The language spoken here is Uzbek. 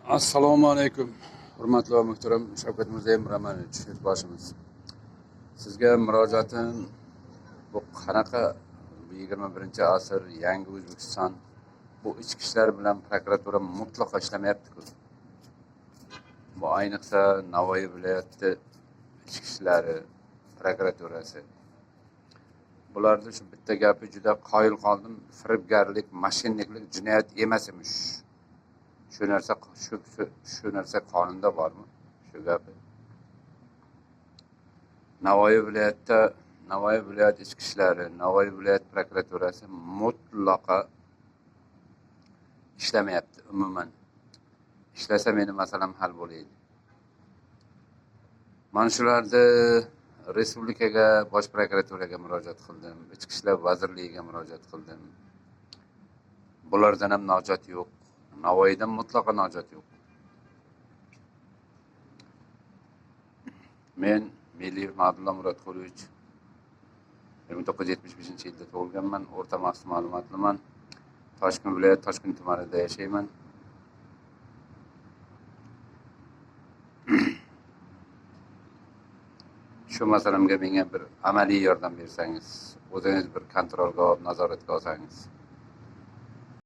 Assalomu alaykum, hurmatli va muhtaram Shavkat Mirziyoyev Romanovich, yurtboshimiz. Sizga murojaatim bu qanaqa 21-asr, yangi O'zbekiston, bu ichki ishlar bilan prokuratura mutlaqo ishlamayapti-ku. Bu ayniqsa Navoiy viloyati ichki ishlari prokuraturasi. Bularni shu bitta gapi juda qoyil qoldim. Firibgarlik, moshenniklik jinoyat emas emish. Shu narsa shu narsa qonunda bormi? Shu gapi. Navoiy viloyatda Navoiy viloyat ichki ishlari, Navoiy viloyat prokuraturasi mutlaqo ishlamayapti umuman. Ishlasa meni masalam hal bo'ladi. Mana shularni respublikaga, bosh prokuraturaga murojaat qildim, Ichki ishlar vazirligiga murojaat qildim. Bulardan ham najot yo'q. Navoiydan mutlaqo najot yo'q. Men Meliyev Ma'dulla Murodqulovich 1975-yilda tug'ilganman, o'rta maxsus ma'lumotliman. Toshkent viloyati Toshkent tumanida yashayman. Shu masalamga menga bir amaliy yordam bersangiz, o'zingiz bir kontrolga olib, nazoratga olsangiz.